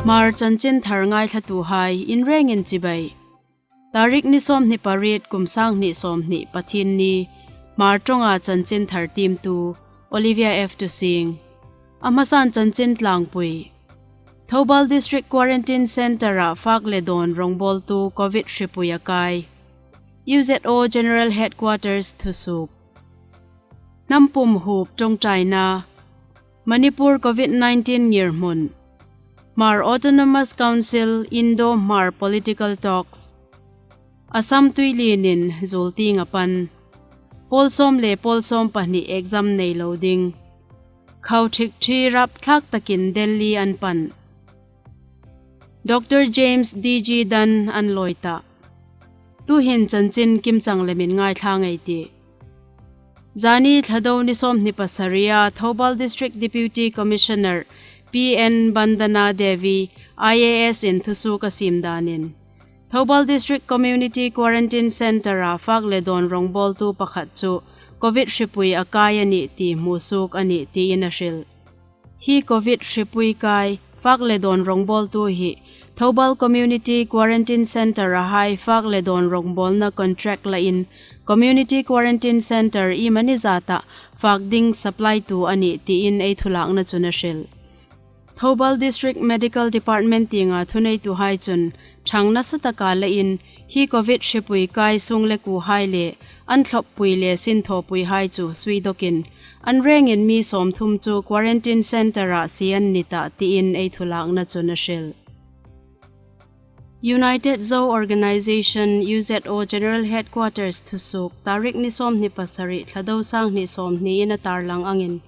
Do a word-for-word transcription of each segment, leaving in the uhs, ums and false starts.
Hmar chanchin thar ngaithlatuhai in rengin chibai. Tarik ni sawmhni pariet, kum sanghni sawmhni, Pathienni, Hmar ṭawnga chanchin thar tiemtu Olivia F Tusing. A hmasan chanchin tlangpui. Thoubal District Quarantine Centre-a fak le dawn rawngbawltu Covid hripui a kai. U Z O General Headquarters thusuok. Hnam pum huop ṭawngṭaina. Manipur Covid nineteen ngirhmun. Hmar Autonomous Council, Indo-Hmar political talks. Assam tuilienin zuol tieng a pan. Pawl sawm le pawl sawm pahni exam nei lo ding. Khau thik thi rapthlak takin Delhi an pan. Doctor James D G Dunn an lawi ta. Tuhin chanchin kimchang lemin ngaithla ngei ei tih. Zani Thlado ni sawmhni pasaria Thoubal District Deputy Commissioner P N Bandana Devi, I A S in thusuok a siem danin, Thoubal District Community Quarantine Centre-a fak le dawn rawngbawltu pakhat chu Covid hripui a kai a nih ti hmusuok a nih tiin a hril. Hi Covid hripui kai, fak le dawn rawngbawltu hi Thoubal Community Quarantine Centre-a hai fak le dawn rawngbawlna contract lain Community Quarantine Centre iemani zata fak ding supply-tu a nih tiin ei thulakna chun a hril. Thoubal District Medical Department tienga thuneituhai chun ṭhang nasa taka lain hi Covid hripui kai sunglekuhai le an thlawppui le sinthawpuihai chu suidokin an rengin mi sawmthum chu quarantine centre-a sie an ni ta tiin ei thulakna chun a hril. United Zo Organization, U Z O General Headquarters thusuok, tarik ni sawmhni pasari, Thlado sanghni sawmhni-in a tarlang angin,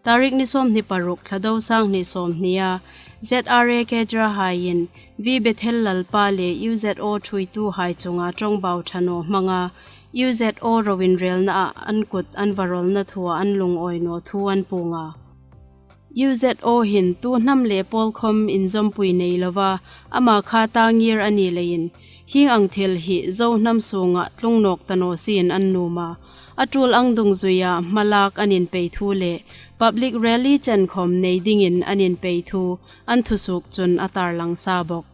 tarik ni sawmhni paruk, Thlado sanghni sawmhni-a Z R A cadre-haiin V Bethel Lalpa le U Z O thuoituhai chunga ṭawngbau ṭha naw hmanga U Z O roinrelnaa an kut an varolna thua an lungawi naw thu an puong a. U Z O hin tu hnam le pawl khom inzawmpui nei lova, ama khata ngir a ni leiin, hieng ang thil hi Zo hnam sunga tlung nawk ta naw sien an nuom a. A ṭul ang dungzuia hmalak an inpei thu le public rally chen khom nei dingin an inpei thu an thusuok chun a tarlang sa bawk.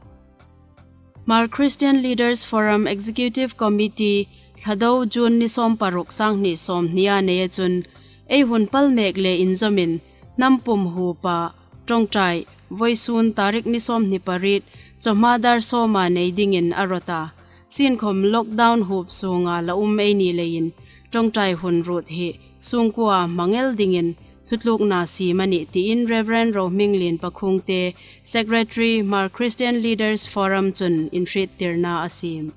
Hmar Christian Leaders Forum Executive Committee, Thlado, June ni sawmparuk, sanghni sawmhni-a neia chun, ei hun pal mek le inzawmin hnam pum huopa ṭawngṭai vawisun tarik ni sawmhni pariet, chawhma dar sawma nei dingin a rawt a. Sienkhom lockdown huop sunga la um ei ni leiin, ṭawngṭai hun ruot hi sungkuoa hmang el dingin thutlukna siem a nih tiin Reverend Rohminglien Pakhungte, Secretary, Hmar Christian Leaders Forum chun inhriettirna a siem.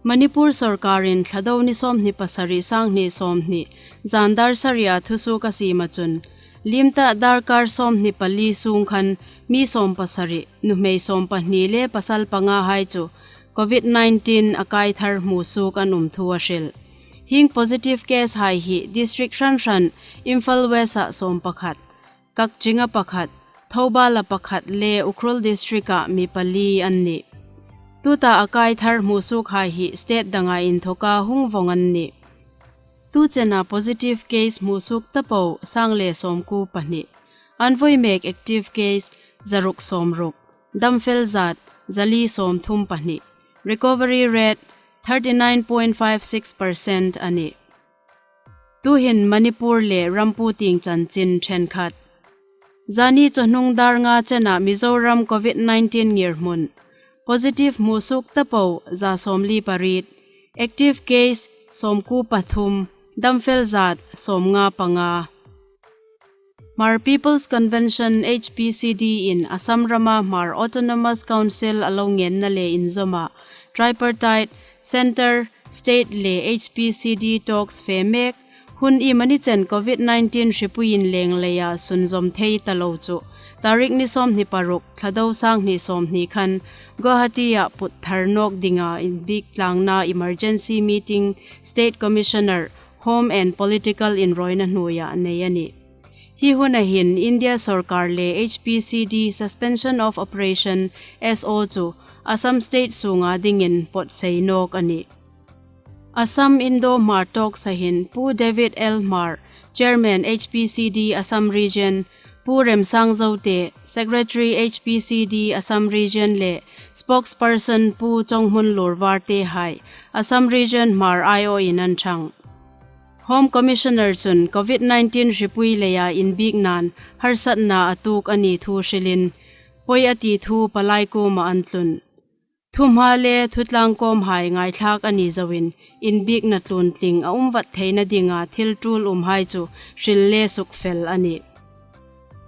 Manipur sawrkarin Thlado ni sawmhni pasari, sanghni sawmhni, zan dar saria thusuok a siema chun, liemta darkar sawmhni pali sung khan mi sawm pasari, nuhmei sawm pahni le pasal pangahai chu Covid nineteen a kai thar hmusuok an um thu a hril. Hieng positive case-hai hi district hran hran, Imphal West-a sawm pakhat, Kakchinga pakhat, Thoubal-a pakhat le Ukhrul district-a mi pali an nih. Tuta a kai thar hmusuokhai hi state danga inthoka hung vawng an nih. Tu chena positive case hmusuok ta po sang le sawmkuo pahni. An vawi mek active case zaruk sawmruk, damfel zat zali sawmthum pahni. Recovery rate thirty nine point five six percent a nih. Tuhin Manipur le rampu tieng chanchin ṭhenkhat. Zani chawhnung dar nga chena Mizoram Covid nineteen ngirhmun. Positive hmusuok ta po za sawmli pariet. Active case sawmkuo pathum, damfel zat sawmnga panga. Hmar People's Convention, H P C D in Assam rama Hmar Autonomous Council a lo ngenna le inzawma tripartite, Centre, State le H P C D talks fe mek, hun iemani chen Covid nineteen hripuiin leng leia sunzawm thei ta lo chu, tarik ni sawmhni paruk, Thlado sanghni sawmhni khan Guwahati-a put thar nawk dinga inbik tlangna emergency meeting State Commissioner, Home and Political inrawina hnuoia nei a nih. Hi huna hin India sawrkar le H P C D Suspension of Operation, S O chu Assam State sunga dingin pawt sei nawk a nih. Assam Indo-Hmar talks-a hin Pu David L Hmar, Chairman H P C D Assam Region, Pu Remsang Zote, Secretary H P C D Assam Region le Spokesperson Pu Chonghmun Lurvarte hai Assam Region Hmar aiawin an ṭhang. Home Commissioner chun Covid nineteen hripui leia inbieknain harsatna a tuok a ni thu hrilin, poi a ti thu palai kuoma an tlun. Thuhma le thutlang kawmhai ngaithlak a ni zoin, inbiekna tluntling a um vat theina dinga thil tul umhai chu hril le sukfel a nih.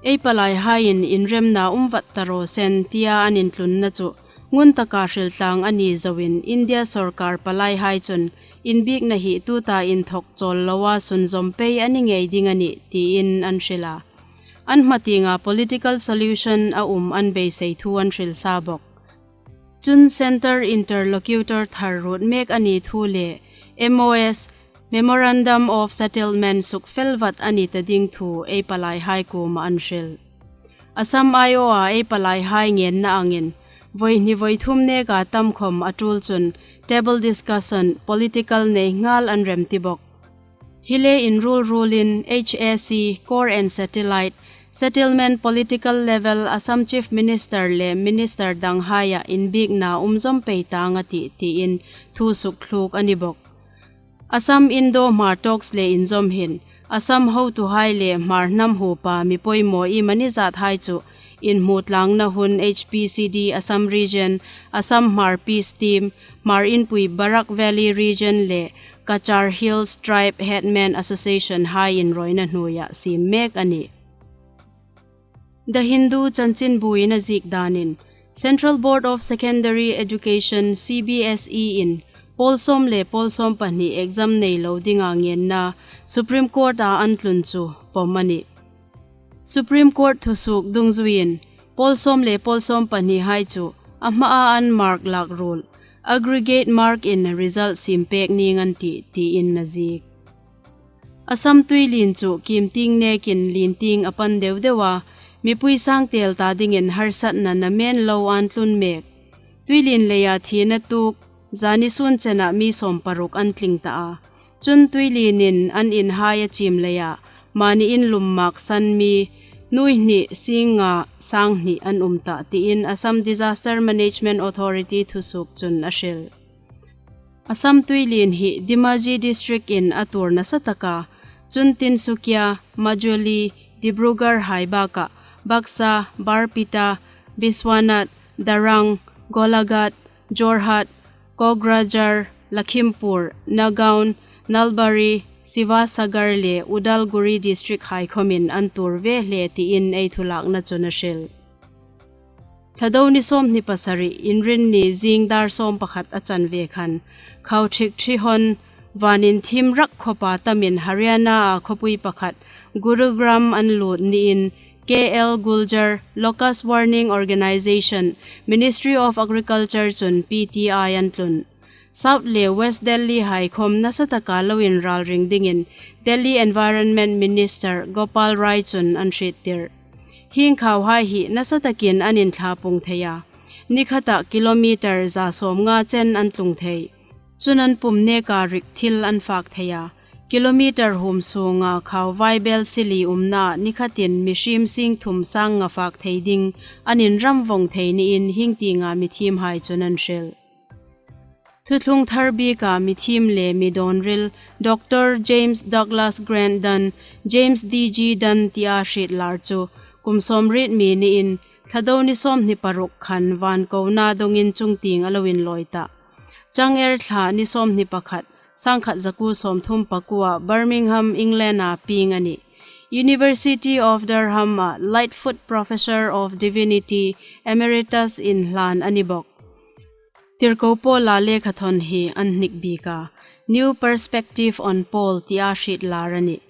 Ei palaihaiin inremna um vat ta raw se tia an intlunna chu ngun taka hriltlang a ni zoin, India sawrkar palaihai chun inbiekna hi tuta inthok chawl loa sunzawm pei a ni ngei ding a nih, tiin an hril a. An hmatienga political solution a um an beisei thu an hril sa bawk. Chun Centre interlocutor thar ruot mek a ni thu le M O S, Memorandum of Settlement, sukfel vat a ni ta ding thu ei palaihai kuoma an hril. Assam aiawa ei palaihai ngenna angin, voi hni voi thum neka tam khom a tul chun table discussion, political nei nghal an rem ti bawk. Hi le inruol ruolin H A C, Core and Satellite, Settlement Political Level Assam Chief Minister le Minister danghaia inbiekna um zawm pei tang a tih, tiin thu sukthluk a ni bawk. Assam Indo-Hmar talks le inzawm hin, Assam hotuhai le Hmar hnam huopa mi poimaw iemani zathai chu inhmutlangna hun H P C D Assam Region, Assam Hmar Peace Team, Hmar Inpui Barak Valley Region le Cachar Hills Tribe Headman Association hai inrawina hnuoia siem mek a nih. The Hindu chanchinbuin a ziek danin, Central Board of Secondary Education, C B S E in, pawl sawm le pawl sawm pahni exam nei lo dinga ngenna Supreme Court-a an tlun chu pawm a nih. Supreme Court thusuok dungzuiin, pawl sawm le pawl sawm pahnihai chu a hmaa an mark lak ruol, aggregate mark-in result siem pek ning an tih, tiin a ziek. Assam tuilien chu kiem tieng nekin lien tieng a pan deu deu a, mipui sang tel ta dingin harsatna namen lo an tlun mek. Tuilien leia thina tuok, zani sun chena mi sawm paruk an tling ta a. Chun tuilienin an inhai a chim leia, mani in lum mak san mi, nuoi hni sing nga sang hni an um ta, tiin Assam Disaster Management Authority thusuok chun a hril. Assam tuilien hi Dhemaji District-in a tuor nasa tak a, chun Tinsukia, Majuli, Dibrugarh hai baka, Baksa, Barpeta, Biswanath, Darrang, Golaghat, Jorhat, Kokrajhar, Lakhimpur, Nagaon, Nalbari, Sivasagar le Udalguri District hai khomin an tuor ve hle tiin ei thulakna chun a hril. Thlado ni sawmhni pasari, Inrinni zing dar sawm pakhat a chanve khan, khau thik thi hon, vanin thim rak khawpa tamin Haryana-a khawpui pakhat, Gurugram an lut niin, K L Gurjar, Locust Warning Organisation, Ministry of Agriculture chun P T I an tlun. South le West Delhi hai khom nasa taka lo inralring dingin Delhi Environment Minister Gopal Rai chun an hriettir. Hieng khauhai hi nasa takin an inthlapung thei a, ni khata kilometre za sawmnga chen an tlung thei. Chun an pum neka rik thil an fak thei a, kilometre hum sunga khau vaibel sili umna ni khatin mihriem sing thum sang nga fak thei ding an inram vong thei niin hieng tienga mi thiemhai chun an hril. Thuthlung thar bieka mi thiem le mi dawnril Doctor James Douglas Grant Dunn, James D G Dunn tia hriet lar chu kum sawmriet mi niin Thlado ni sawmhni paruk khan van kona dongin chungtieng a lo inlawi ta. Chang er thla ni sawmhni pakhat, sangkhat zakuo sawmthum pakuoa Birmingham, England-a pieng a nih. University of Durham-a Lightfoot Professor of Divinity Emeritus inhlan a ni bawk. Tirko Paula lekhathawn hi an hnik bik a, New Perspective on Paul tia hriet lar a nih.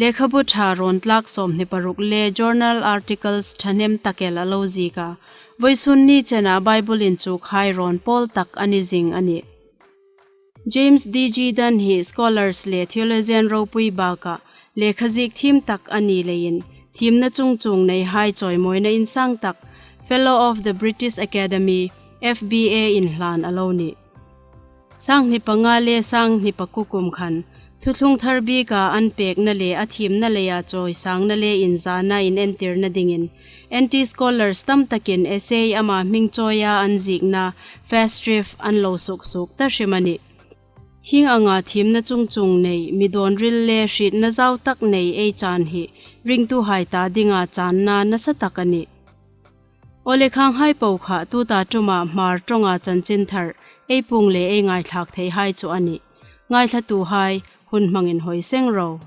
Lekhabu ṭha rawn tlak sawmhni paruk le journal articles ṭhahnem tak el a lo ziek a, vawisun ni chena Bible inchukhai rawn pawl tak a ni zing a nih. James D G Dunn hi scholars le theologian ropui bakah lekhaziek thiem tak a ni leiin, thiemna chungchuong neihai chawimawina insang tak, Fellow of the British Academy, F B A inhlan a lo nih. Sanghni panga le sanghni pakuo kum khan Thuthlung thar bika an pekna le a thiemna leia chawisangna le inzana inentirna dingin anti scholars tamtakin essay ama hming chawia an ziekna Festschrift an lo suksuok ta hrim a nih. Hieng anga thiemna chungchung nei, mi dawnril le hrietna zau tak nei ei chan hi ringtuhai ta dinga channa nasa tak a nih. Aw le, khanghai po kha tuta ṭuma Hmar ṭawnga chanchinthar ei puong le ei ngaithlak theihai chu a nih. Ngaithlatuhai, hun hmangin hawi seng ro.